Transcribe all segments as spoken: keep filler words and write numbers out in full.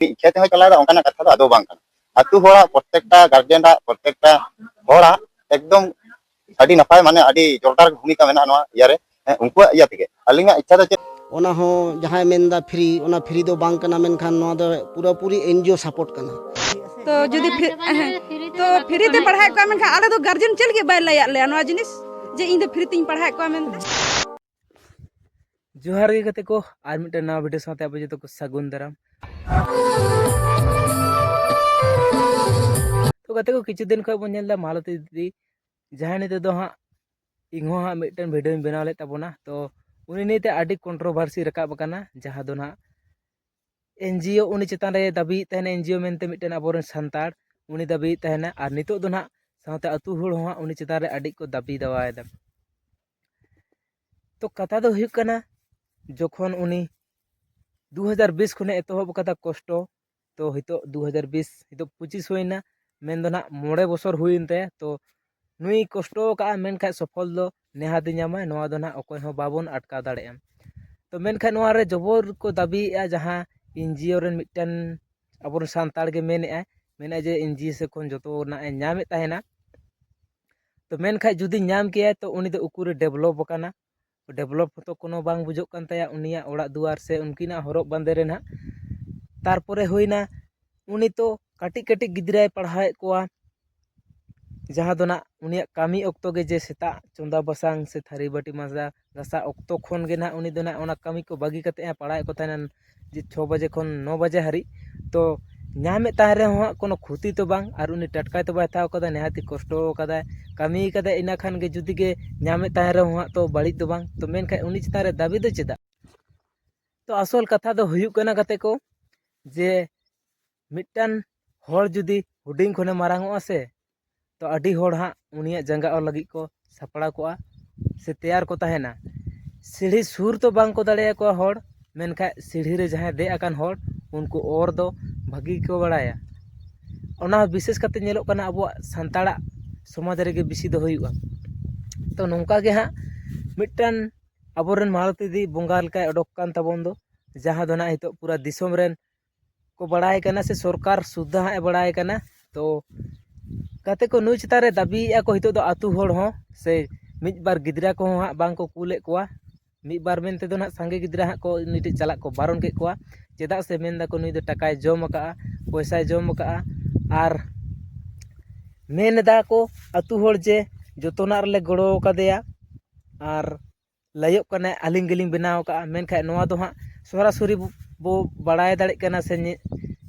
ᱤᱪᱪᱷᱟᱹ ᱛᱮᱦᱚᱸ ᱪᱟᱞᱟᱣ ᱮᱫᱟ, ᱚᱱᱠᱟᱱᱟᱜ ᱠᱟᱛᱷᱟ ᱫᱚ ᱟᱫᱚ ᱵᱟᱝ ᱠᱟᱱᱟ᱾ ᱟᱹᱛᱩ ᱦᱚᱲᱟᱜ, ᱯᱨᱚᱛᱮᱠᱴᱟ ᱜᱟᱨᱡᱮᱱᱟᱜ, ᱯᱨᱚᱛᱮᱠᱴᱟ ᱦᱚᱲᱟᱜ ᱮᱠᱫᱚᱢ ᱟᱹᱰᱤ ᱱᱟᱯᱟᱭ, ᱢᱟᱱᱮ ᱟᱹᱰᱤ ᱡᱳᱨᱫᱟᱨ ᱵᱷᱩᱢᱤᱠᱟ ᱢᱮᱱᱟᱜᱼᱟ ᱱᱚᱣᱟ ᱤᱭᱟᱹ ᱨᱮ, ᱦᱮᱸ, ᱩᱱᱠᱩᱣᱟᱜ ᱤᱭᱟᱹ ᱛᱮᱜᱮ᱾ ᱟᱹᱞᱤᱧᱟᱜ ᱤᱪᱪᱷᱟ ᱫᱚ ᱪᱮᱫ? ᱚᱱᱟ ᱦᱚᱸ ᱡᱟᱦᱟᱸᱭ ᱢᱮᱱᱫᱟ ᱯᱷᱨᱤ, ᱚᱱᱟ ᱯᱷᱨᱤ ᱫᱚ ᱵᱟᱝ ᱠᱟᱱᱟ, ᱢᱮᱱᱠᱷᱟᱱ ᱱᱚᱣᱟ ᱫᱚ ᱯᱩᱨᱟᱹᱯᱩᱨᱤ ᱮᱱᱡᱤᱭᱳ ᱥᱟᱯᱳᱨᱴ ᱠᱟᱱᱟ᱾ ᱛᱚ ᱡᱩᱫᱤ ᱯᱷᱤ-, ᱦᱮᱸ, ᱛᱚ ᱯᱷᱨᱤ ᱛᱮ ᱯᱟᱲᱦᱟᱣᱮᱫ ᱠᱚᱣᱟ, ᱢᱮᱱᱠᱷᱟᱱ ᱟᱞᱮ ᱫᱚ ᱜᱟᱨᱡᱮᱱ ᱪᱮᱫ ᱞᱟᱹᱜᱤᱫ ᱵᱟᱭ ᱞᱟᱹᱭᱟᱫ ᱞᱮᱭᱟ ᱱᱚᱣᱟ ᱡᱤᱱᱤᱥ, ᱡᱮ ᱤᱧ ᱫᱚ ᱯᱷᱨᱤ ᱛᱤᱧ ᱯᱟᱲᱦᱟᱣᱮᱫ ᱠᱚᱣᱟ ᱢᱮᱱᱛᱮ? ᱡᱚᱦᱟᱨ ᱜᱮ ᱜᱟᱛᱮ ᱠᱚ, ᱟᱨ ᱢᱤᱫᱴᱮᱱ ᱱᱟᱣᱟ ᱵᱷᱤᱰᱤᱭᱳ ᱥᱟᱶᱛᱮ ᱟᱯᱮ ᱡᱚᱛᱚ ᱠᱚ ᱥᱟᱹᱜᱩᱱ ᱫᱟᱨᱟᱢ᱾ ᱛᱚ ᱜᱟᱛᱮ ᱠᱚ, ᱠᱤᱪᱷᱩ ᱫᱤᱱ ᱠᱷᱚᱱ ᱵᱚᱱ ᱧᱮᱞ ᱮᱫᱟ ᱢᱟᱞᱚᱛᱤ ᱫᱤᱫᱤ, ᱡᱟᱦᱟᱸᱭ ᱱᱤᱛᱚᱜ ᱫᱚ ᱦᱟᱸᱜ ᱤᱧᱦᱚᱸ ᱦᱟᱸᱜ ᱢᱤᱫᱴᱮᱱ ᱵᱷᱤᱰᱤᱭᱳᱧ ᱵᱮᱱᱟᱣ ᱞᱮᱫ ᱛᱟᱵᱚᱱᱟ᱾ ᱛᱚ ᱩᱱᱤ ᱱᱤᱭᱮᱛᱮ ᱟᱹᱰᱤ ᱠᱚᱱᱴᱨᱳᱵᱷᱟᱨᱥᱤ ᱨᱟᱠᱟᱵ ᱟᱠᱟᱱᱟ, ᱡᱟᱦᱟᱸ ᱫᱚ ᱱᱟᱦᱟᱜ ᱮᱱᱡᱤᱭᱳ, ᱩᱱᱤ ᱪᱮᱛᱟᱱ ᱨᱮ ᱫᱟᱹᱵᱤᱭᱮᱫ ᱛᱟᱦᱮᱱᱟ ᱮᱱᱡᱤᱭᱳ ᱢᱮᱱᱛᱮ ᱢᱤᱫᱴᱮᱱ ᱟᱵᱚᱨᱮᱱ ᱥᱟᱱᱛᱟᱲ, ᱩᱱᱤ ᱫᱟᱹᱵᱤᱭᱮᱫ ᱛᱟᱦᱮᱱᱟ᱾ ᱟᱨ ᱱᱤᱛᱚᱜ ᱫᱚ ᱱᱟᱦᱟᱜ ᱥᱟᱶᱛᱮ ᱟᱹᱛᱩ ᱦᱚᱲ ᱦᱚᱸ ᱦᱟᱸᱜ ᱩᱱᱤ ᱪᱮᱛᱟᱱ ᱨᱮ ᱟᱹᱰᱤ ᱠᱚ ᱫᱟᱹᱵᱤ ᱫᱟᱣᱟᱭᱮᱫᱟ᱾ ᱛᱚ ᱠᱟᱛᱷᱟ ᱫᱚ ᱦᱩᱭᱩᱜ ᱠᱟᱱᱟ, ᱡᱚᱠᱷᱚᱱ ᱩᱱᱤ ᱫᱩ ᱦᱟᱡᱟᱨ ᱵᱤᱥ ᱠᱷᱚᱱᱮ ᱮᱛᱚᱦᱚᱵ ᱟᱠᱟᱫᱟ ᱠᱚᱥᱴᱚ, ᱛᱚ ᱱᱤᱛᱚᱜ ᱫᱩ ᱦᱟᱡᱟᱨ ᱵᱤᱥ, ᱱᱤᱛᱚᱜ ᱯᱚᱸᱪᱤᱥ ᱦᱩᱭᱱᱟ, ᱢᱮᱱᱫᱚ ᱱᱟᱦᱟᱜ ᱢᱚᱬᱮ ᱵᱚᱪᱷᱚᱨ ᱦᱩᱭᱮᱱ ᱛᱟᱭᱟ᱾ ᱛᱚ ᱱᱩᱭ ᱠᱚᱥᱴᱚ ᱟᱠᱟᱫᱼᱟ, ᱢᱮᱱᱠᱷᱟᱡ ᱥᱚᱯᱷᱚᱞ ᱫᱚ ᱱᱮᱦᱟᱛ ᱧᱟᱢᱟᱭ, ᱱᱚᱣᱟ ᱫᱚ ᱱᱟᱦᱟᱜ ᱚᱠᱚᱭ ᱦᱚᱸ ᱵᱟᱵᱚᱱ ᱟᱴᱠᱟᱣ ᱫᱟᱲᱮᱭᱟᱜᱼᱟ᱾ ᱛᱚ ᱢᱮᱱᱠᱷᱟᱡ ᱱᱚᱣᱟ ᱨᱮ ᱡᱚᱵᱚᱨ ᱠᱚ ᱫᱟᱹᱵᱤᱭᱮᱫᱼᱟ, ᱡᱟᱦᱟᱸ ᱮᱱᱡᱤᱭᱳ ᱨᱮᱱ ᱢᱤᱫᱴᱮᱱ ᱟᱵᱚᱨᱮᱱ ᱥᱟᱱᱛᱟᱲ ᱜᱮ ᱢᱮᱱᱮᱫᱼᱟᱭ, ᱢᱮᱱᱮᱫᱼᱟᱭ ᱡᱮ ᱮᱱᱡᱤᱭᱳ ᱥᱮᱫ ᱠᱷᱚᱱ ᱡᱚᱛᱚᱱᱟᱜ ᱮ ᱧᱟᱢᱮᱫ ᱛᱟᱦᱮᱱᱟ᱾ ᱛᱚ ᱢᱮᱱᱠᱷᱟᱡ ᱡᱩᱫᱤ ᱧᱟᱢ ᱠᱮᱭᱟᱭ, ᱛᱚ ᱩᱱᱤ ᱫᱚ ᱩᱠᱩᱨᱮ ᱰᱮᱵᱷᱞᱚᱯ ᱟᱠᱟᱱᱟ? ᱰᱮᱵᱷᱞᱚᱯ ᱦᱚᱸᱛᱚ ᱠᱳᱱᱳ ᱵᱟᱝ ᱵᱩᱡᱷᱟᱹᱜ ᱠᱟᱱ ᱛᱟᱭᱟ, ᱩᱱᱤᱭᱟᱜ ᱚᱲᱟᱜ ᱫᱩᱣᱟᱨ ᱥᱮ ᱩᱱᱠᱤᱱᱟᱜ ᱦᱚᱨᱚᱜ ᱵᱟᱸᱫᱮ ᱨᱮ ᱱᱟᱦᱟᱜ᱾ ᱛᱟᱨᱯᱚᱨᱮ ᱦᱩᱭᱱᱟ, ᱩᱱᱤ ᱛᱚ ᱠᱟᱹᱴᱤᱡ ᱠᱟᱹᱴᱤᱡ ᱜᱤᱫᱽᱨᱟᱹᱭ ᱯᱟᱲᱦᱟᱣᱮᱫ ᱠᱚᱣᱟ, ᱡᱟᱦᱟᱸ ᱫᱚ ᱱᱟᱜ ᱩᱱᱤᱭᱟᱜ ᱠᱟᱹᱢᱤ ᱚᱠᱛᱚ ᱜᱮ, ᱡᱮ ᱥᱮᱛᱟᱜ ᱪᱚᱸᱫᱟ ᱵᱟᱥᱟᱝ ᱥᱮ ᱛᱷᱟᱹᱨᱤ ᱵᱟᱹᱴᱤ ᱢᱟᱡᱟ ᱜᱷᱟᱥᱟᱣ ᱚᱠᱛᱚ ᱠᱷᱚᱱ ᱜᱮ ᱱᱟᱦᱟᱜ ᱩᱱᱤ ᱫᱚ ᱱᱟᱦᱟᱜ ᱚᱱᱟ ᱠᱟᱹᱢᱤ ᱠᱚ ᱵᱟᱹᱜᱤ ᱠᱟᱛᱮᱫ ᱮ ᱯᱟᱲᱦᱟᱣᱮᱫ ᱠᱚ ᱛᱟᱦᱮᱱᱟ, ᱡᱮ ᱪᱷᱚ ᱵᱟᱡᱮ ᱠᱷᱚᱱ ᱱᱚ ᱵᱟᱡᱮ ᱦᱟᱹᱨᱤᱡ᱾ ᱛᱚ ᱧᱟᱢᱮᱫ ᱛᱟᱦᱮᱸ ᱨᱮᱦᱚᱸ ᱦᱟᱸᱜ ᱠᱳᱱᱳ ᱠᱷᱚᱛᱤ ᱛᱚ ᱵᱟᱝ, ᱟᱨ ᱩᱱᱤ ᱴᱟᱴᱠᱟᱭ ᱛᱚ ᱵᱟᱭ ᱦᱟᱛᱟᱣ ᱠᱟᱫᱟ, ᱱᱤᱦᱟᱹᱛᱤ ᱠᱚᱥᱴᱚ ᱠᱟᱫᱟᱭ, ᱠᱟᱹᱢᱤ ᱠᱟᱫᱟᱭ, ᱤᱱᱟᱹ ᱠᱷᱟᱱ ᱜᱮ ᱡᱩᱫᱤ ᱜᱮ ᱧᱟᱢᱮᱫ ᱛᱟᱦᱮᱸ ᱨᱮᱦᱚᱸ ᱦᱟᱸᱜ ᱛᱚ ᱵᱟᱹᱲᱤᱡ ᱫᱚ ᱵᱟᱝ᱾ ᱛᱚ ᱢᱮᱱᱠᱷᱟᱱ ᱩᱱᱤ ᱪᱮᱛᱟᱱ ᱨᱮ ᱫᱟᱹᱵᱤ ᱫᱚ ᱪᱮᱫᱟᱜ? ᱛᱚ ᱟᱥᱚᱞ ᱠᱟᱛᱷᱟ ᱫᱚ ᱦᱩᱭᱩᱜ ᱠᱟᱱᱟ ᱜᱟᱛᱮ ᱠᱚ, ᱡᱮ ᱢᱤᱫᱴᱟᱝ ᱦᱚᱲ ᱡᱩᱫᱤ ᱦᱩᱰᱤᱧ ᱠᱷᱚᱱᱮ ᱢᱟᱨᱟᱝ ᱚᱜᱼᱟ ᱥᱮ, ᱛᱚ ᱟᱹᱰᱤ ᱦᱚᱲ ᱦᱟᱸᱜ ᱩᱱᱤᱭᱟᱜ ᱡᱟᱸᱜᱟ ᱚᱨ ᱞᱟᱹᱜᱤᱫ ᱠᱚ ᱥᱟᱯᱲᱟᱣ ᱠᱚᱜᱼᱟ ᱥᱮ ᱛᱮᱭᱟᱨ ᱠᱚ ᱛᱟᱦᱮᱱᱟ᱾ ᱥᱤᱲᱦᱤ ᱥᱩᱨ ᱛᱚ ᱵᱟᱝ ᱠᱚ ᱫᱟᱲᱮᱭᱟᱠᱚᱣᱟ ᱦᱚᱲ, ᱢᱮᱱᱠᱷᱟᱡ ᱥᱤᱲᱦᱤ ᱨᱮ ᱡᱟᱦᱟᱸᱭ ᱫᱮᱡ ᱟᱠᱟᱱ ᱦᱚᱲ, ᱩᱱᱠᱩ ᱚᱨ ᱫᱚ ᱵᱷᱟᱹᱜᱤ ᱜᱮᱠᱚ ᱵᱟᱲᱟᱭᱟ᱾ ᱚᱱᱟ ᱦᱚᱸ ᱵᱤᱥᱮᱥ ᱠᱟᱛᱮ ᱧᱮᱞᱚᱜ ᱠᱟᱱᱟ ᱟᱵᱚᱣᱟᱜ ᱥᱟᱱᱛᱟᱲᱟᱜ ᱥᱚᱢᱟᱡᱽ ᱨᱮᱜᱮ ᱵᱮᱥᱤ ᱫᱚ ᱦᱩᱭᱩᱜᱼᱟ᱾ ᱛᱚ ᱱᱚᱝᱠᱟ ᱜᱮ ᱦᱟᱸᱜ ᱢᱤᱫᱴᱟᱝ ᱟᱵᱚᱨᱮᱱ ᱢᱟᱞᱚᱛᱤ ᱫᱤ ᱵᱚᱸᱜᱟ ᱞᱮᱠᱟᱭ ᱚᱰᱚᱠ ᱠᱟᱱ ᱛᱟᱵᱚᱱ ᱫᱚ, ᱡᱟᱦᱟᱸ ᱫᱚ ᱱᱟᱜ ᱱᱤᱛᱚᱜ ᱯᱩᱨᱟᱹ ᱫᱤᱥᱚᱢ ᱨᱮᱱ ᱠᱚ ᱵᱟᱲᱟᱭ ᱠᱟᱱᱟ ᱥᱮ ᱥᱚᱨᱠᱟᱨ ᱥᱩᱫᱽᱫᱷᱟ ᱦᱟᱸᱜ ᱮ ᱵᱟᱲᱟᱭ ᱠᱟᱱᱟ᱾ ᱛᱚ ᱜᱟᱛᱮ ᱠᱚ, ᱱᱩᱭ ᱪᱮᱛᱟᱱ ᱨᱮ ᱫᱟᱹᱵᱤᱭᱮᱫᱼᱟ ᱠᱚ ᱱᱤᱛᱚᱜ ᱫᱚ ᱟᱹᱛᱩ ᱦᱚᱲ ᱦᱚᱸ, ᱥᱮ ᱢᱤᱫ ᱵᱟᱨ ᱜᱤᱫᱽᱨᱟᱹ ᱠᱚᱦᱚᱸ ᱦᱟᱸᱜ ᱵᱟᱝ ᱠᱚ ᱠᱩᱞᱮᱫ ᱠᱚᱣᱟ᱾ ᱢᱤᱫ ᱵᱟᱨ ᱢᱮᱱ ᱛᱮᱫᱚ ᱱᱟᱦᱟᱜ ᱥᱟᱸᱜᱮ ᱜᱤᱫᱽᱨᱟᱹ ᱦᱟᱸᱜ ᱠᱚ ᱩᱱᱤ ᱴᱷᱮᱱ ᱪᱟᱞᱟᱜ ᱠᱚ ᱵᱟᱨᱚᱱ ᱠᱮᱫ ᱠᱚᱣᱟ᱾ ᱪᱮᱫᱟᱜ ᱥᱮ ᱢᱮᱱ ᱫᱟᱠᱚ ᱱᱩᱭ ᱫᱚ ᱴᱟᱠᱟᱭ ᱡᱚᱢ ᱟᱠᱟᱫᱼᱟ, ᱯᱚᱭᱥᱟᱭ ᱡᱚᱢ ᱟᱠᱟᱫᱼᱟ᱾ ᱟᱨ ᱢᱮᱱ ᱮᱫᱟ ᱠᱚ ᱟᱹᱛᱩ ᱦᱚᱲ ᱡᱮ ᱡᱚᱛᱚᱱᱟᱜ ᱨᱮᱞᱮ ᱜᱚᱲᱚ ᱟᱠᱟᱫᱮᱭᱟ, ᱟᱨ ᱞᱟᱹᱭᱚᱜ ᱠᱟᱱᱟᱭ ᱟᱹᱞᱤᱧ ᱜᱮᱞᱤᱧ ᱵᱮᱱᱟᱣ ᱟᱠᱟᱫᱼᱟ᱾ ᱢᱮᱱᱠᱷᱟᱱ ᱱᱚᱣᱟ ᱫᱚ ᱦᱟᱸᱜ ᱥᱚᱨᱟᱥᱚᱨᱤ ᱵᱚ, ᱵᱚ ᱵᱟᱲᱟᱭ ᱫᱟᱲᱮᱭᱟᱜ ᱠᱟᱱᱟ ᱥᱮ ᱧᱮ-,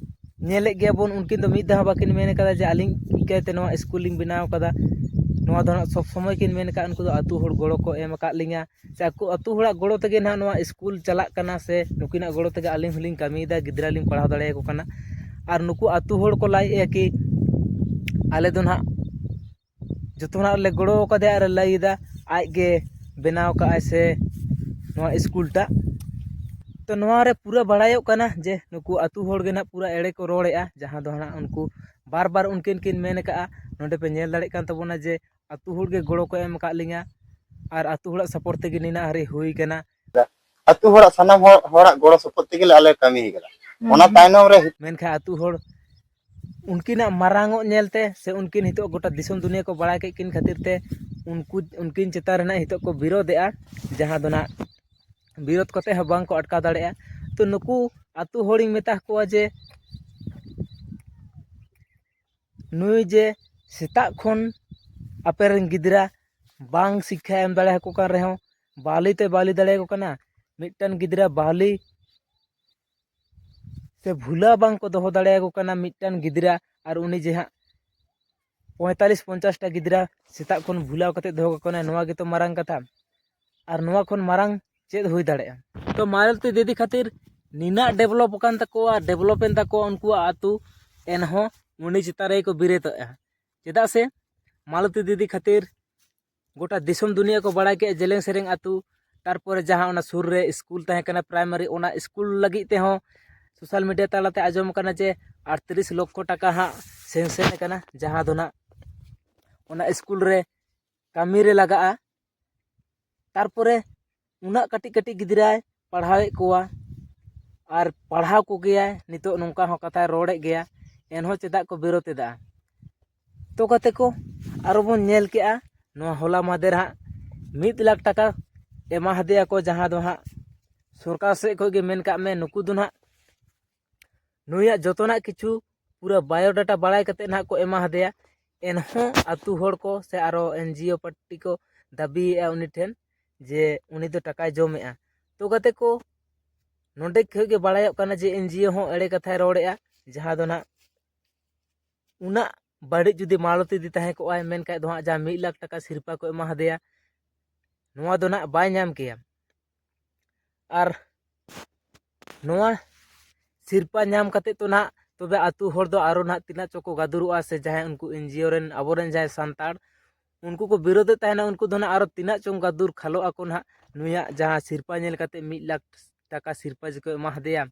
ᱧᱮᱞᱮᱫ ᱜᱮᱭᱟ ᱵᱚᱱ, ᱩᱱᱠᱤᱱ ᱫᱚ ᱢᱤᱫ ᱫᱷᱟᱣ ᱦᱚᱸ ᱵᱟᱹᱠᱤᱱ ᱢᱮᱱ ᱟᱠᱟᱫᱟ ᱡᱮ ᱟᱹᱞᱤᱧ ᱤᱠᱟᱹᱛᱮ ᱱᱚᱣᱟ ᱥᱠᱩᱞ ᱞᱤᱧ ᱵᱮᱱᱟᱣ ᱟᱠᱟᱫᱟ᱾ ᱱᱚᱣᱟ ᱫᱚ ᱦᱟᱸᱜ ᱥᱚᱵᱽ ᱥᱚᱢᱚᱭ ᱠᱤᱱ ᱢᱮᱱ ᱟᱠᱟᱫ, ᱩᱱᱠᱩ ᱫᱚ ᱟᱹᱛᱩ ᱦᱚᱲ ᱜᱚᱲᱚ ᱠᱚ ᱮᱢ ᱟᱠᱟᱫ ᱞᱤᱧᱟ, ᱥᱮ ᱟᱠᱚ ᱟᱹᱛᱩ ᱦᱚᱲᱟᱜ ᱜᱚᱲᱚ ᱛᱮᱜᱮ ᱱᱟᱦᱟᱜ ᱱᱚᱣᱟ ᱥᱠᱩᱞ ᱪᱟᱞᱟᱜ ᱠᱟᱱᱟ, ᱥᱮ ᱱᱩᱠᱤᱱᱟᱜ ᱜᱚᱲᱚ ᱛᱮᱜᱮ ᱟᱹᱞᱤᱧ ᱦᱚᱸᱞᱤᱧ ᱠᱟᱹᱢᱤᱭᱮᱫᱟ, ᱜᱤᱫᱽᱨᱟᱹ ᱞᱤᱧ ᱯᱟᱲᱦᱟᱣ ᱫᱟᱲᱮᱭᱟᱠᱚ ᱠᱟᱱᱟ᱾ ᱟᱨ ᱱᱩᱠᱩ ᱟᱹᱛᱩ ᱦᱚᱲ ᱠᱚ ᱞᱟᱹᱭᱮᱫᱼᱟ ᱠᱤ ᱟᱞᱮ ᱫᱚ ᱱᱟᱦᱟᱜ ᱡᱚᱛᱚᱱᱟᱜ ᱞᱮ ᱜᱚᱲᱚ ᱟᱠᱟᱫᱮᱭᱟ ᱟᱨ ᱞᱟᱹᱭ ᱮᱫᱟ ᱟᱡ ᱜᱮ ᱵᱮᱱᱟᱣ ᱠᱟᱜᱼᱟᱭ ᱥᱮ ᱱᱚᱣᱟ ᱥᱠᱩᱞ ᱴᱟᱜ᱾ ᱛᱚ ᱱᱚᱣᱟ ᱨᱮ ᱯᱩᱨᱟᱹ ᱵᱟᱲᱟᱭᱚᱜ ᱠᱟᱱᱟ ᱡᱮ ᱱᱩᱠᱩ ᱟᱹᱛᱩ ᱦᱚᱲ ᱜᱮ ᱱᱟᱦᱟᱜ ᱯᱩᱨᱟᱹ ᱮᱲᱮ ᱠᱚ ᱨᱚᱲᱮᱫᱼᱟ, ᱡᱟᱦᱟᱸ ᱫᱚ ᱱᱟᱦᱟᱜ ᱩᱱᱠᱩ ᱵᱟᱨ ᱵᱟᱨ ᱩᱱᱠᱤᱱ ᱠᱤᱱ ᱢᱮᱱ ᱟᱠᱟᱫᱼᱟ᱾ ᱱᱚᱰᱮ ᱯᱮ ᱧᱮᱞ ᱫᱟᱲᱮᱭᱟᱜ ᱠᱟᱱ ᱛᱟᱵᱚᱱᱟ ᱡᱮ ᱟᱹᱛᱩ ᱦᱚᱲ ᱜᱮ ᱜᱚᱲᱚ ᱠᱚ ᱮᱢ ᱟᱠᱟᱫ ᱞᱤᱧᱟ ᱟᱨ ᱟᱹᱛᱩ ᱦᱚᱲᱟᱜ ᱥᱟᱯᱳᱨᱴ ᱛᱮᱜᱮ ᱱᱤᱱᱟᱹᱜ ᱦᱟᱹᱨᱤᱡ ᱦᱩᱭ ᱠᱟᱱᱟ᱾ ᱟᱹᱛᱩ ᱦᱚᱲᱟᱜ, ᱥᱟᱱᱟᱢ ᱦᱚᱲ, ᱦᱚᱲᱟᱜ ᱜᱚᱲᱚ ᱥᱚᱯᱚᱦᱚᱫ ᱛᱮᱜᱮ ᱞᱮ ᱟᱞᱮ ᱠᱟᱹᱢᱤ ᱠᱟᱫᱟ᱾ ᱚᱱᱟ ᱛᱟᱭᱱᱚᱢ ᱨᱮ ᱢᱮᱱᱠᱷᱟᱱ ᱟᱹᱛᱩ ᱦᱚᱲ ᱩᱱᱠᱤᱱᱟᱜ ᱢᱟᱨᱟᱝ ᱚᱜ ᱧᱮᱞᱛᱮ ᱥᱮ ᱩᱱᱠᱤᱱ ᱱᱤᱛᱚᱜ ᱜᱚᱴᱟ ᱫᱤᱥᱚᱢ ᱫᱩᱱᱤᱭᱟᱹ ᱠᱚ ᱵᱟᱲᱟᱭ ᱠᱮᱫ ᱠᱤᱱ ᱠᱷᱟᱹᱛᱤᱨ ᱛᱮ ᱩᱱᱠᱩ, ᱩᱱᱠᱤᱱ ᱪᱮᱛᱟᱱ ᱨᱮ ᱱᱟᱜ ᱱᱤᱛᱚᱜ ᱠᱚ ᱵᱤᱨᱳᱫᱷᱮᱜᱼᱟ, ᱡᱟᱦᱟᱸ ᱫᱚ ᱱᱟᱜ ᱵᱤᱨᱳᱫᱷ ᱠᱟᱛᱮ ᱦᱚᱸ ᱵᱟᱝ ᱠᱚ ᱟᱴᱠᱟᱣ ᱫᱟᱲᱮᱭᱟᱜᱼᱟ᱾ ᱛᱚ ᱱᱩᱠᱩ ᱟᱹᱛᱩ ᱦᱚᱲᱤᱧ ᱢᱮᱛᱟ ᱠᱚᱣᱟ ᱡᱮ ᱱᱩᱭ ᱡᱮ ᱥᱮᱛᱟᱜ ᱠᱷᱚᱱ ᱟᱯᱮ ᱨᱮᱱ ᱜᱤᱫᱽᱨᱟᱹ ᱵᱟᱝ ᱥᱤᱠᱠᱷᱟ ᱮᱢ ᱫᱟᱲᱮ ᱟᱠᱚ ᱠᱟᱱ ᱨᱮᱦᱚᱸ, ᱵᱟᱹᱣᱞᱤ ᱛᱮ ᱵᱟᱹᱣᱞᱤ ᱫᱟᱲᱮᱭᱟᱠᱚ ᱠᱟᱱᱟ, ᱢᱤᱫᱴᱟᱝ ᱜᱤᱫᱽᱨᱟᱹ ᱵᱟᱹᱣᱞᱤ ᱥᱮ ᱵᱷᱩᱞᱟᱹᱣ ᱵᱟᱝ ᱠᱚ ᱫᱚᱦᱚ ᱫᱟᱲᱮᱭᱟᱠᱚ ᱠᱟᱱᱟ ᱢᱤᱫᱴᱟᱝ ᱜᱤᱫᱽᱨᱟᱹ᱾ ᱟᱨ ᱩᱱᱤ ᱡᱮ ᱦᱟᱸᱜ ᱯᱚᱸᱭᱛᱟᱞᱤᱥ ᱯᱚᱧᱪᱟᱥ ᱴᱟ ᱜᱤᱫᱽᱨᱟᱹ ᱥᱮᱛᱟᱜ ᱠᱷᱚᱱ ᱵᱷᱩᱞᱟᱹᱣ ᱠᱟᱛᱮ ᱫᱚᱦᱚ ᱠᱟᱠᱚ ᱠᱟᱱᱟᱭ, ᱱᱚᱣᱟ ᱜᱮᱛᱚ ᱢᱟᱨᱟᱝ ᱠᱟᱛᱷᱟ᱾ ᱟᱨ ᱱᱚᱣᱟ ᱠᱷᱚᱱ ᱢᱟᱨᱟᱝ ᱪᱮᱫ ᱦᱩᱭ ᱫᱟᱲᱮᱭᱟᱜᱼᱟ? ᱛᱚ ᱢᱟᱞᱚᱛᱤ ᱫᱤᱫᱤ ᱠᱷᱟᱹᱛᱤᱨ ᱱᱤᱱᱟᱹᱜ ᱰᱮᱵᱷᱞᱚᱯ ᱟᱠᱟᱱ ᱛᱟᱠᱚᱣᱟ, ᱰᱮᱵᱷᱞᱚᱯ ᱮᱱ ᱛᱟᱠᱚᱣᱟ ᱩᱱᱠᱩᱣᱟᱜ ᱟᱹᱛᱩ, ᱮᱱᱦᱚᱸ ᱩᱱᱤ ᱪᱮᱛᱟᱱ ᱨᱮᱜᱮ ᱠᱚ ᱵᱤᱨᱮᱫᱚᱜᱼᱟ᱾ ᱪᱮᱫᱟᱜ ᱥᱮ ᱢᱟᱞᱚᱛᱤ ᱫᱤᱫᱤ ᱠᱷᱟᱹᱛᱤᱨ ᱜᱚᱴᱟ ᱫᱤᱥᱚᱢ ᱫᱩᱱᱤᱭᱟᱹ ᱠᱚ ᱵᱟᱲᱟᱭ ᱠᱮᱫᱼᱟ ᱡᱮᱞᱮᱧ ᱥᱮᱨᱮᱧ ᱟᱹᱛᱩ᱾ ᱛᱟᱨᱯᱚᱨᱮ ᱡᱟᱦᱟᱸ ᱚᱱᱟ ᱥᱩᱨ ᱨᱮ ᱥᱠᱩᱞ ᱛᱟᱦᱮᱸ ᱠᱟᱱᱟ ᱯᱨᱟᱭᱢᱟᱨᱤ, ᱚᱱᱟ ᱥᱠᱩᱞ ᱞᱟᱹᱜᱤᱫ ᱛᱮᱦᱚᱸ ᱥᱳᱥᱟᱞ ᱢᱤᱰᱤᱭᱟ ᱛᱟᱞᱟᱛᱮ ᱟᱸᱡᱚᱢ ᱟᱠᱟᱱᱟ ᱡᱮ ᱟᱴᱛᱨᱤᱥ ᱞᱚᱠᱠᱷᱚ ᱴᱟᱠᱟ ᱦᱟᱸᱜ ᱥᱮᱱᱥᱮᱱ ᱟᱠᱟᱱᱟ, ᱡᱟᱦᱟᱸ ᱫᱚ ᱱᱟᱜ ᱚᱱᱟ ᱥᱠᱩᱞ ᱨᱮ ᱠᱟᱹᱢᱤ ᱨᱮ ᱞᱟᱜᱟᱜᱼᱟ᱾ ᱛᱟᱨᱯᱚᱨᱮ ᱩᱱᱟᱹᱜ ᱠᱟᱹᱴᱤᱡ ᱠᱟᱹᱴᱤᱡ ᱜᱤᱫᱽᱨᱟᱹᱭ ᱯᱟᱲᱦᱟᱣᱮᱫ ᱠᱚᱣᱟ, ᱟᱨ ᱯᱟᱲᱦᱟᱣ ᱠᱚᱜᱮᱭᱟᱭ, ᱱᱤᱛᱚᱜ ᱱᱚᱝᱠᱟ ᱦᱚᱸ ᱠᱟᱛᱷᱟᱭ ᱨᱚᱲᱮᱫ ᱜᱮᱭᱟ, ᱮᱱᱦᱚᱸ ᱪᱮᱫᱟᱜ ᱠᱚ ᱵᱤᱨᱳᱫ ᱮᱫᱟ? ᱛᱚ ᱜᱟᱛᱮ ᱠᱚ, ᱟᱨᱚ ᱵᱚᱱ ᱧᱮᱞ ᱠᱮᱜᱼᱟ ᱱᱚᱣᱟ ᱦᱚᱞᱟ ᱢᱟᱫᱷᱮᱨ ᱦᱟᱸᱜ ᱢᱤᱫ ᱞᱟᱠᱷ ᱴᱟᱠᱟ ᱮᱢᱟ ᱦᱟᱫᱮᱭᱟ ᱠᱚ, ᱡᱟᱦᱟᱸ ᱫᱚ ᱦᱟᱸᱜ ᱥᱚᱨᱠᱟᱨ ᱥᱮᱫ ᱠᱷᱚᱱ ᱜᱮ, ᱢᱮᱱ ᱠᱟᱜ ᱢᱮ, ᱱᱩᱠᱩ ᱫᱚ ᱦᱟᱸᱜ ᱱᱩᱭᱟᱜ ᱡᱚᱛᱚᱱᱟᱜ ᱠᱤᱪᱷᱩ ᱯᱩᱨᱟᱹ biodata ᱵᱟᱲᱟᱭ ᱠᱟᱛᱮᱫ ᱱᱟᱦᱟᱜ ᱠᱚ ᱮᱢᱟ ᱦᱟᱫᱮᱭᱟ᱾ ᱮᱱᱦᱚᱸ ᱟᱹᱛᱩ ᱦᱚᱲ ᱠᱚ ᱥᱮ ᱟᱨᱚ NGO party ᱠᱚ ᱫᱟᱹᱵᱤᱭᱮᱫᱼᱟ ᱩᱱᱤ ᱴᱷᱮᱱ ᱡᱮ ᱩᱱᱤ ᱫᱚ ᱴᱟᱠᱟᱭ ᱡᱚᱢᱮᱜᱼᱟ᱾ ᱛᱚ ᱜᱟᱛᱮ ᱠᱚ, ᱱᱚᱸᱰᱮ ᱠᱷᱚᱱ ᱜᱮ ᱵᱟᱲᱟᱭᱚᱜ ᱠᱟᱱᱟ ᱡᱮ NGO ᱦᱚᱸ ᱮᱲᱮ ᱠᱟᱛᱷᱟᱭ ᱨᱚᱲᱮᱜᱼᱟ, ᱡᱟᱦᱟᱸ ᱫᱚ ᱱᱟᱦᱟᱜ ᱩᱱᱟᱹᱜ ᱵᱟᱹᱲᱤᱡ ᱡᱩᱫᱤ ᱢᱟᱞᱚᱛᱤ ᱤᱫᱤ ᱛᱟᱦᱮᱸ ᱠᱚᱜᱼᱟᱭ, ᱢᱮᱱᱠᱷᱟᱡ ᱫᱚ ᱦᱟᱸᱜ ᱡᱟᱦᱟᱸ ᱢᱤᱫ ᱞᱟᱠᱷ ᱴᱟᱠᱟ ᱥᱤᱨᱯᱟ ᱠᱚ ᱮᱢᱟ ᱦᱟᱫᱮᱭᱟ, ᱱᱚᱣᱟ ᱫᱚ ᱱᱟᱦᱟᱜ ᱵᱟᱭ ᱧᱟᱢ ᱠᱮᱭᱟ᱾ ᱟᱨ ᱱᱚᱣᱟ ᱥᱤᱨᱯᱟ ᱧᱟᱢ ᱠᱟᱛᱮᱫ ᱫᱚ ᱱᱟᱦᱟᱜ ᱛᱚᱵᱮ ᱟᱹᱛᱩ ᱦᱚᱲ ᱫᱚ ᱟᱨᱚ ᱱᱟᱦᱟᱜ ᱛᱤᱱᱟᱹᱜ ᱪᱚ ᱠᱚ ᱜᱟᱫᱩᱨᱚᱜᱼᱟ, ᱥᱮ ᱡᱟᱦᱟᱸᱭ ᱩᱱᱠᱩ NGO ᱨᱮᱱ, ᱟᱵᱚᱨᱮᱱ ᱡᱟᱦᱟᱸᱭ ᱥᱟᱱᱛᱟᱲ, ᱩᱱᱠᱩ ᱠᱚ ᱵᱤᱨᱳᱫᱮᱫ ᱛᱟᱦᱮᱱᱟ, ᱩᱱᱠᱩ ᱫᱚ ᱱᱟᱦᱟᱜ ᱟᱨᱚ ᱛᱤᱱᱟᱹᱜ ᱪᱚᱝ ᱜᱟᱫᱩᱨ ᱠᱷᱟᱞᱚᱜ ᱟᱠᱚ ᱱᱟᱦᱟᱜ, ᱱᱩᱭᱟᱜ ᱡᱟᱦᱟᱸ ᱥᱤᱨᱯᱟ ᱧᱮᱞ ᱠᱟᱛᱮᱫ ᱢᱤᱫ ᱞᱟᱠᱷ ᱴᱟᱠᱟ ᱥᱤᱨᱯᱟ ᱡᱮ ᱠᱚ ᱮᱢᱟ ᱦᱟᱫᱮᱭᱟ᱾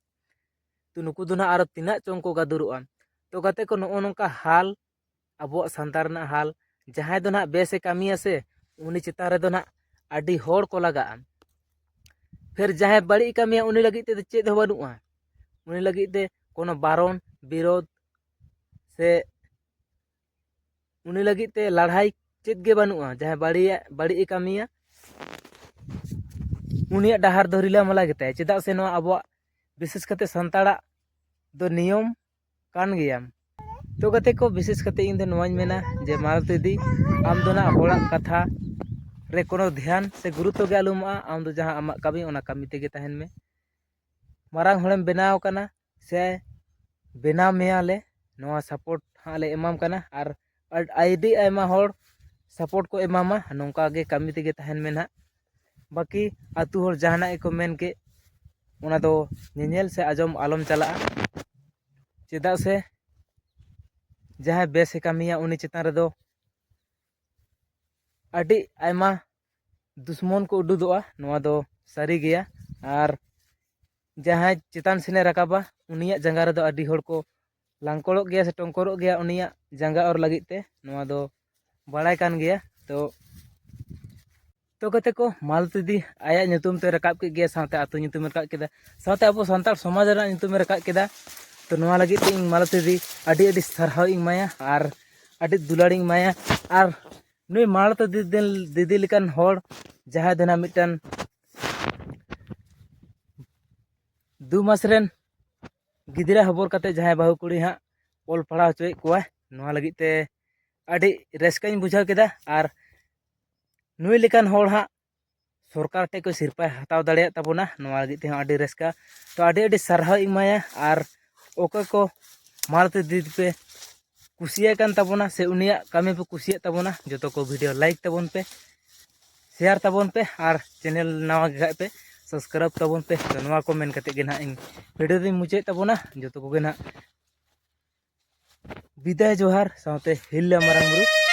ᱛᱚ ᱱᱩᱠᱩ ᱫᱚ ᱱᱟᱦᱟᱜ ᱟᱨᱚ ᱛᱤᱱᱟᱹᱜ ᱪᱚᱝ ᱠᱚ ᱜᱟᱫᱩᱨᱚᱜᱼᱟ᱾ ᱛᱚ ᱜᱟᱛᱮ ᱠᱚ, ᱱᱚᱜᱼᱚ ᱱᱚᱝᱠᱟ ᱦᱟᱞ ᱟᱵᱚᱣᱟᱜ ᱥᱟᱱᱛᱟᱲ ᱨᱮᱱᱟᱜ ᱦᱟᱞ᱾ ᱡᱟᱦᱟᱸᱭ ᱫᱚ ᱱᱟᱦᱟᱜ ᱵᱮᱥᱮ ᱠᱟᱹᱢᱤᱭᱟ ᱥᱮ, ᱩᱱᱤ ᱪᱮᱛᱟᱱ ᱨᱮᱫᱚ ᱱᱟᱦᱟᱜ ᱟᱹᱰᱤ ᱦᱚᱲ ᱠᱚ ᱞᱟᱜᱟᱜᱼᱟ᱾ ᱯᱷᱮᱨ ᱡᱟᱦᱟᱸᱭ ᱵᱟᱹᱲᱤᱡ ᱮ ᱠᱟᱹᱢᱤᱭᱟ, ᱩᱱᱤ ᱞᱟᱹᱜᱤᱫ ᱛᱮᱫᱚ ᱪᱮᱫ ᱦᱚᱸ ᱵᱟᱹᱱᱩᱜᱼᱟ᱾ ᱩᱱᱤ ᱞᱟᱹᱜᱤᱫ ᱛᱮ ᱠᱳᱱᱳ ᱵᱟᱨᱚᱱ, ᱵᱤᱨᱳᱫᱷ ᱥᱮ ᱩᱱᱤ ᱞᱟᱹᱜᱤᱫ ᱛᱮ ᱞᱟᱹᱲᱦᱟᱹᱭ ᱪᱮᱫ ᱜᱮ ᱵᱟᱹᱱᱩᱜᱼᱟ᱾ ᱡᱟᱦᱟᱸᱭ ᱵᱟᱹᱲᱤᱡᱟᱜ, ᱵᱟᱹᱲᱤᱡ ᱮ ᱠᱟᱹᱢᱤᱭᱟ, ᱩᱱᱤᱭᱟᱜ ᱰᱟᱦᱟᱨ ᱫᱚ ᱨᱤᱞᱟᱹᱢᱟᱞᱟ ᱜᱮᱛᱟᱭᱟ᱾ ᱪᱮᱫᱟᱜ ᱥᱮ ᱱᱚᱣᱟ ᱟᱵᱚᱣᱟᱜ, ᱵᱤᱥᱮᱥ ᱠᱟᱛᱮ ᱥᱟᱱᱛᱟᱲᱟᱜ ᱫᱚ ᱱᱤᱭᱚᱢ ᱠᱟᱱ ᱜᱮᱭᱟ᱾ ᱛᱚ ᱜᱟᱛᱮ ᱠᱚ, ᱵᱤᱥᱮᱥ ᱠᱟᱛᱮ ᱤᱧ ᱫᱚ ᱱᱚᱣᱟᱧ ᱢᱮᱱᱟ ᱡᱮ ᱢᱟᱞᱚᱛᱤ ᱫᱤ, ᱟᱢ ᱫᱚ ᱱᱟᱜ ᱦᱚᱲᱟᱜ ᱠᱟᱛᱷᱟ ᱨᱮ ᱠᱳᱱᱳ ᱫᱷᱮᱭᱟᱱ ᱥᱮ ᱜᱩᱨᱩᱛᱛᱚ ᱜᱮ ᱟᱞᱚᱢ ᱮᱢᱟᱜᱼᱟ᱾ ᱟᱢ ᱫᱚ ᱡᱟᱦᱟᱸ ᱟᱢᱟᱜ ᱠᱟᱹᱢᱤ, ᱚᱱᱟ ᱠᱟᱹᱢᱤ ᱛᱮᱜᱮ ᱛᱟᱦᱮᱱ ᱢᱮ᱾ ᱢᱟᱨᱟᱝ ᱦᱚᱲᱮᱢ ᱵᱮᱱᱟᱣ ᱟᱠᱟᱱᱟ ᱥᱮ ᱵᱮᱱᱟᱣ ᱢᱮᱭᱟᱞᱮ, ᱱᱚᱣᱟ support ᱦᱟᱸᱜ ᱞᱮ ᱮᱢᱟᱢ ᱠᱟᱱᱟ᱾ ᱟᱨ ᱟᱹᱰ-, ᱟᱹᱰᱤ ᱟᱭᱢᱟ ᱦᱚᱲ support ᱠᱚ ᱮᱢᱟᱢᱟ, ᱱᱚᱝᱠᱟ ᱜᱮ ᱠᱟᱹᱢᱤ ᱛᱮᱜᱮ ᱛᱟᱦᱮᱱ ᱢᱮ ᱱᱟᱦᱟᱜ᱾ ᱵᱟᱹᱠᱤ ᱟᱹᱛᱩ ᱦᱚᱲ ᱡᱟᱦᱟᱱᱟᱜ ᱜᱮᱠᱚ ᱢᱮᱱ ᱠᱮᱫ, ᱚᱱᱟ ᱫᱚ ᱧᱮᱧᱮᱞ ᱥᱮ ᱟᱸᱡᱚᱢ ᱟᱞᱚᱢ ᱪᱟᱞᱟᱜᱼᱟ᱾ ᱪᱮᱫᱟᱜ ᱥᱮ ᱡᱟᱦᱟᱸᱭ ᱵᱮᱥᱮ ᱠᱟᱹᱢᱤᱭᱟ, ᱩᱱᱤ ᱪᱮᱛᱟᱱ ᱨᱮᱫᱚ ᱟᱹᱰᱤ ᱟᱭᱢᱟ ᱫᱩᱥᱢᱚᱱ ᱠᱚ ᱩᱰᱩᱫᱚᱜᱼᱟ, ᱱᱚᱣᱟ ᱫᱚ ᱥᱟᱹᱨᱤ ᱜᱮᱭᱟ᱾ ᱟᱨ ᱡᱟᱦᱟᱸᱭ ᱪᱮᱛᱟᱱ ᱥᱮᱱᱮ ᱨᱟᱠᱟᱵᱟ, ᱩᱱᱤᱭᱟᱜ ᱡᱟᱸᱜᱟ ᱨᱮᱫᱚ ᱟᱹᱰᱤ ᱦᱚᱲ ᱠᱚ ᱞᱟᱝᱠᱚᱲᱚᱜ ᱜᱮᱭᱟ ᱥᱮ ᱴᱚᱝᱠᱚᱨᱚᱜ ᱜᱮᱭᱟ, ᱩᱱᱤᱭᱟᱜ ᱡᱟᱸᱜᱟ ᱚᱨ ᱞᱟᱹᱜᱤᱫ ᱛᱮ᱾ ᱱᱚᱣᱟ ᱫᱚ ᱵᱟᱲᱟᱭ ᱠᱟᱱ ᱜᱮᱭᱟ᱾ ᱛᱚ ᱛᱚ ᱜᱟᱛᱮ ᱠᱚ, ᱢᱟᱞᱚᱛᱤ ᱫᱤ ᱟᱭᱟᱜ ᱧᱩᱛᱩᱢ ᱛᱮ ᱨᱟᱠᱟᱵ ᱠᱮᱫ ᱜᱮᱭᱟ, ᱥᱟᱶᱛᱮ ᱟᱹᱛᱩ ᱧᱩᱛᱩᱢᱮ ᱨᱟᱠᱟᱵ ᱠᱮᱫᱟ, ᱥᱟᱶᱛᱮ ᱟᱵᱚ ᱥᱟᱱᱛᱟᱲ ᱥᱚᱢᱟᱡᱽ ᱨᱮᱱᱟᱜ ᱧᱩᱛᱩᱢᱮ ᱨᱟᱠᱟᱵ ᱠᱮᱫᱟ᱾ ᱛᱚ ᱱᱚᱣᱟ ᱞᱟᱹᱜᱤᱫ ᱛᱮ ᱤᱧ ᱢᱟᱞᱚᱛᱤ ᱫᱤ ᱟᱹᱰᱤ ᱟᱹᱰᱤ ᱥᱟᱨᱦᱟᱣ ᱤᱧ ᱮᱢᱟᱭᱟ ᱟᱨ ᱟᱹᱰᱤ ᱫᱩᱞᱟᱹᱲ ᱤᱧ ᱮᱢᱟᱭᱟ᱾ ᱟᱨ ᱱᱩᱭ ᱢᱟᱞᱚᱛᱤ ᱫᱤᱫᱤ, ᱫᱤᱫᱤ ᱞᱮᱠᱟᱱ ᱦᱚᱲ, ᱡᱟᱦᱟᱸᱭ ᱫᱚ ᱱᱟᱜ ᱢᱤᱫᱴᱟᱝ ᱫᱩ ᱢᱟᱥ ᱨᱮᱱ ᱜᱤᱫᱽᱨᱟᱹ ᱦᱚᱵᱚᱨ ᱠᱟᱛᱮ ᱡᱟᱦᱟᱸᱭ ᱵᱟᱹᱦᱩ ᱠᱩᱲᱤ ᱦᱟᱸᱜ ᱚᱞ ᱯᱟᱲᱦᱟᱣ ᱦᱚᱪᱚᱭᱮᱫ ᱠᱚᱣᱟ, ᱱᱚᱣᱟ ᱞᱟᱹᱜᱤᱫ ᱛᱮ ᱟᱹᱰᱤ ᱨᱟᱹᱥᱠᱟᱹᱧ ᱵᱩᱡᱷᱟᱹᱣ ᱠᱮᱫᱟ᱾ ᱟᱨ ᱱᱩᱭ ᱞᱮᱠᱟᱱ ᱦᱚᱲ ᱦᱟᱸᱜ ᱥᱚᱨᱠᱟᱨ ᱴᱷᱮᱱ ᱠᱷᱚᱱ ᱥᱤᱨᱯᱟᱭ ᱦᱟᱛᱟᱣ ᱫᱟᱲᱮᱭᱟᱜ ᱛᱟᱵᱚᱱᱟ, ᱱᱚᱣᱟ ᱞᱟᱹᱜᱤᱫ ᱛᱮᱦᱚᱸ ᱟᱹᱰᱤ ᱨᱟᱹᱥᱠᱟᱹ᱾ ᱛᱚ ᱟᱹᱰᱤ ᱟᱹᱰᱤ ᱥᱟᱨᱦᱟᱣ ᱤᱧ ᱮᱢᱟᱭᱟ᱾ ᱟᱨ ᱚᱠᱚᱭ ᱠᱚ ᱢᱟᱞᱚᱛᱤ ᱫᱤᱫᱤ ᱯᱮ ᱠᱩᱥᱤᱭᱟᱭ ᱠᱟᱱ ᱛᱟᱵᱚᱱᱟ ᱥᱮ ᱩᱱᱤᱭᱟᱜ ᱠᱟᱹᱢᱤ ᱯᱮ ᱠᱩᱥᱤᱭᱟᱜ ᱛᱟᱵᱚᱱᱟ, ᱡᱚᱛᱚ ᱠᱚ ᱵᱷᱤᱰᱤᱭᱳ ᱞᱟᱭᱤᱠ ᱛᱟᱵᱚᱱ ᱯᱮ, ᱥᱮᱭᱟᱨ ᱛᱟᱵᱚᱱ ᱯᱮ ᱟᱨ ᱪᱮᱱᱮᱞ ᱱᱟᱣᱟ ᱜᱮ ᱠᱷᱟᱡ ᱯᱮ ᱥᱟᱵᱥᱠᱨᱟᱭᱤᱵ ᱛᱟᱵᱚᱱ ᱯᱮ᱾ ᱛᱚ ᱱᱚᱣᱟ ᱠᱚ ᱢᱮᱱ ᱠᱟᱛᱮ ᱜᱮ ᱱᱟᱦᱟᱜ ᱤᱧ ᱵᱷᱤᱰᱤᱭᱳ ᱫᱚᱧ ᱢᱩᱪᱟᱹᱫ ᱛᱟᱵᱚᱱᱟ᱾ ᱡᱚᱛᱚ ᱠᱚᱜᱮ ᱱᱟᱦᱟᱜ ᱵᱤᱫᱟᱭ ᱡᱚᱦᱟᱨ ᱥᱟᱶᱛᱮ ᱦᱤᱞᱞᱟ ᱢᱟᱨᱟᱝ ᱵᱩᱨᱩ